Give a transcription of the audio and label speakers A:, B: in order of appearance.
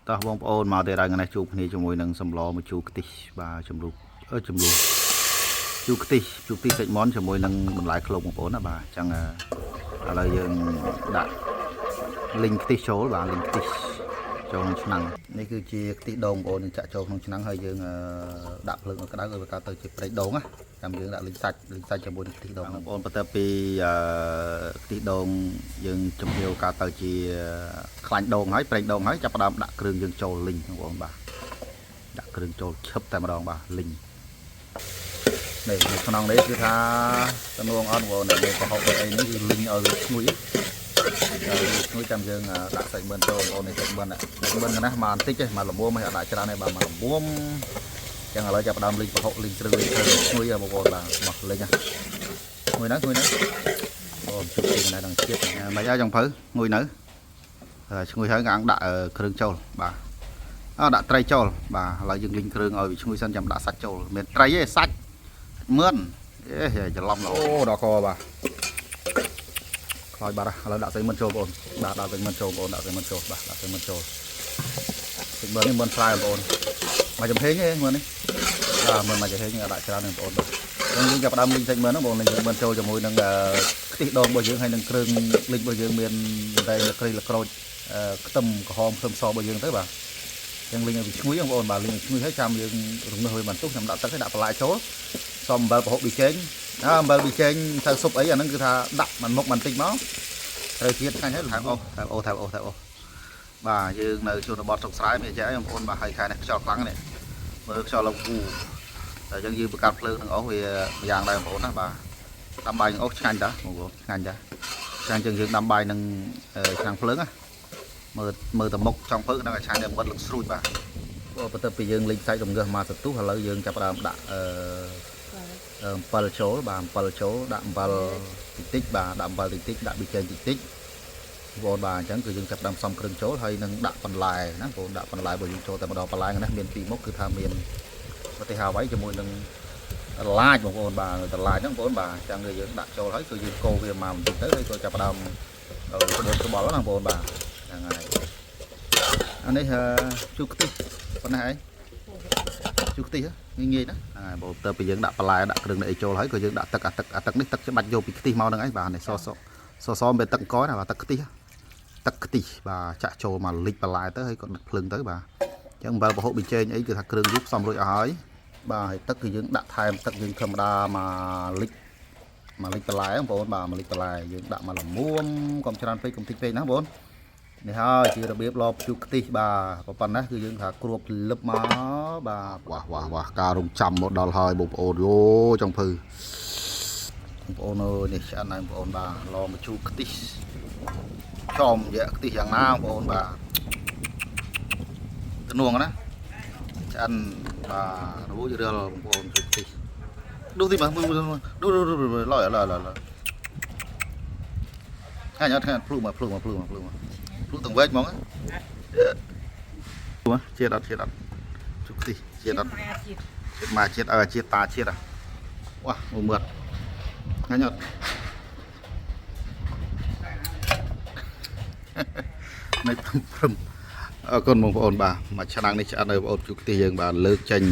A: តោះបងប្អូនមកទៀតហើយថ្ងៃនេះជួបគ្នាជាមួយនឹងសម្លម្ជូរខ្ទិះបាទចំលូអឺចំលូជូរខ្ទិះជូរខ្ទិះសាច់មាន់ជាមួយនឹងបន្លែឃ្លោកបងប្អូនណាបាទអញ្ចឹងឥឡូវយើងដាក់លីងខ្ទិះចូលបាទលីងខ្ទិះចូលក្នុងឆ្នាំងនេះគឺជាខ្ទិះដូងបងប្អូនយើងចាក់ចូលក្នុងឆ្នាំងហើយយើងដាក់ភ្លើងឲ្យក្តៅឲ្យវាកើតទៅជាប្រេងដូងណាចាំយើងដាក់លីងសាច់លីងសាច់ជាមួយនឹងខ្ទិះដូងបងប្អូនបន្ទាប់ពីខ្ទិះដូងយើងចំហៀវកើតទៅជាខ្លាញ់ដូងហើយប្រេងដូងហើយចាប់ផ្ដើមដាក់គ្រឿងយើងចូលលីងបងប្អូនបាទដាក់គ្រឿងចូលឈឹបតែម្ដងបាទលីងនេះនៅក្នុងនេះគឺថាតំនួងអត់បងប្អូននេះប្រហុកអីនេះគឺលីងឲ្យវាឈ្ងុយឲ្យវាឈ្ងុយចាំយើងដាក់សាច់មឿនចូលបងប្អូននេះសាច់មឿនសាច់មឿនណាស់មកបន្តិចទេមកល្មមឲ្យអត់ដាក់ច្រើនទេបាទមកល្មមចឹងឥឡូវចាប់ផ្ដើមលីងប្រហុកលីងគ្រឿងលីងគ្រឿងឈ្ងុយបងប្អូនបាទមកលីងណាឈ្ងុយណាឈ្ងុយណាអូជុំទីណាដល់ជាតិមិនឲ្យចុងភៅងុយនៅឈ្ងុយហើយងាងដាក់គ្រឿងចូលបាទអើដាក់ត្រីចូលបាទឥឡូវយើងលីងគ្រឿងឲ្យវាឈ្ងុយសិនចាំដាក់សាច់ចូលមានត្រីទេសាច់មឿនអេច្រឡំអូដល់កបាទខ្លោចបាត់ឥឡូវដាក់សាច់មឿនចូលបងប្អូនបាទដាក់សាច់មឿនចូលបងប្អូនដាក់សាច់មឿនចូលបាទដាក់សាច់មឿនចូលសាច់មឿននេះមឿនស្រែបងប្អូនមកចំហេងទេមឿននេះបាទមឿនមកចំហេងដាក់ច្រើនទេបងប្អូនបាទយើងចាប់ផ្ដើមលីងសាច់មឿនហ្នឹងបងលីងមឿនចូលជាមួយនឹងខ្ទិះដូងរបស់យើងហើយនឹងគ្រឿងលីងរបស់យើងមានតែលក្រីលក្រូចខ្ទឹមក្រហមខ្ទឹមសរបស់យើងទៅបាទយើងលីងឲ្យវាឈ្ងុយបងប្អូនបាទលីងឲ្យឈ្ងុយហើយចាំយើងរំងើសវាបន្ទុះខ្ញុំដាក់ទឹកឲ្យដាក់បន្លែចូលសំអំបិលប្រហុកប៊ីចេងអើអំបិលប៊ីចេងទៅស៊ុបអីអាហ្នឹងគឺថាដាក់មិនមុខបន្តិចមកត្រូវជាតិឆ្ងាញ់ហើយថែមអូថែមអូថែមអូថែមអូបាទយើងនៅជនបទស្រុកស្រែមានចេះបងប្អូនបាទហើយខែនេះខ្យល់ខ្លាំងនេះមើលខ្យល់ឡើងគូតែអញ្ចឹងយើងបង្កើតភ្លើងទាំងអស់វាម្យ៉ាងដែរបងប្អូនណាបាទដាំបាយនឹងអូឆ្ងាញ់តាបងប្អូនឆ្ងាញ់តាឆ្ងាញ់ជាងយើងដាំបាយនឹងឆ្នាំងភ្លើងណាមើលមើលតែមុខចង់ភ្លើងហ្នឹងឲ្យឆ្ងាញ់តែបិទលឹកស្រួចបាទបន្ទាប់ពីយើងលីងសាច់រំងើសមកសន្ទុះឥឡូវយើងចាប់ផ្ដើមដាក់អំពិលចូលបាទអំពិលចូលដាក់អំពិលតិចតិចបាទដាក់អំពិលតិចតិចដាក់ប៊ីចេងតិចតិចបងប្អូនបាទអញ្ចឹងគឺយើងចាប់ផ្ដើមផ្សំគ្រឿងចូលហើយនឹងដាក់បន្លែណាបងប្អូនដាក់បន្លែបើយើងចូលតែម្ដងបន្លែនេះមានពីរមុខគឺថាមានប្រទេសហាវ៉ៃជាមួយនឹងឡាចបងប្អូនបាទតឡាចហ្នឹងបងប្អូនបាទអញ្ចឹងគឺយើងដាក់ចូលហើយគឺយើងកូរវាមកបន្តិចទៅហើយក៏ចាប់ផ្ដើមច្បល់ច្បល់ណាបងប្អូនបាទហ្នឹងហើយអានេះជូរខ្ទិះប៉ុណ្ណេះឯងជូរខ្ទិះងាយងាយណាហ្នឹងហើយបើទៅពីយើងដាក់បន្លែដាក់គ្រឿងនេះអីចូលហើយក៏យើងដាក់ទឹកអាទឹកអាទឹកនេះទឹកច្បាច់យកពីខ្ទិះមកហ្នឹងឯងបាទនេះសសសសមិនទឹកអង្គណាបាទទឹកខ្ទិះទឹកខ្ទិះបាទចាក់ចូលមកលិចបន្លែទៅហើយក៏ដិតភ្លើងទៅបាទអញ្ចឹងអំបិលប្រហុកប៊ីចេងអីគឺថាគ្រឿងយូរផ្សំរួចអស់ហើយបាទហើយទឹកគឺយើងដាក់ថែមទឹកយើងធម្មតាមកលិចមកលិចបន្លែបងប្អូនបាទមកលិចបន្លែយើងដាក់មកល្មួមកុំច្រើនពេកកុំតិចពេកណាបងប្អូននេះហើយជារបៀបលបជូរខ្ទិះបាទប៉ុណ្ណេះគឺយើងថាគ្របលឹបមកបាទវ៉ាស់វ៉ាស់វ៉ាស់ការរងចាំមកដល់ហើយបងប្អូនយោចង់ភៅបងប្អូនអើយនេះឆ្អិនហើយបងប្អូនបាទលមកជូរខ្ទិះចំយៈខ្ទិះយ៉ាងណាបងប្អូនបាទទំនួងណាឆ្អិនបាទរួចរាល់បងប្អូនជូរខ្ទិះឌុះទីបាទមើលឌុះឌុះឡយឡយឡយឡយថ្ងៃអត់ថ្ងៃភ្លុមកភ្លុមកភ្លុមកភ្លុមកភ្លុទាំងវែកហ្មងជាតិអត់ជាតិអត់ជូរខ្ទិះជាតិអត់ ជាតិមកជាតិអើជាតិតាជាតិอ่ะវ៉ាមួយមើតថ្ងៃអត់នៃព្រឹមព្រឹមអរគុណបងប្អូនបាទមួយឆ្នាំងនេះឆ្អិនហើយបងប្អូនជូរខ្ទិះយើងបាទលើកចេញ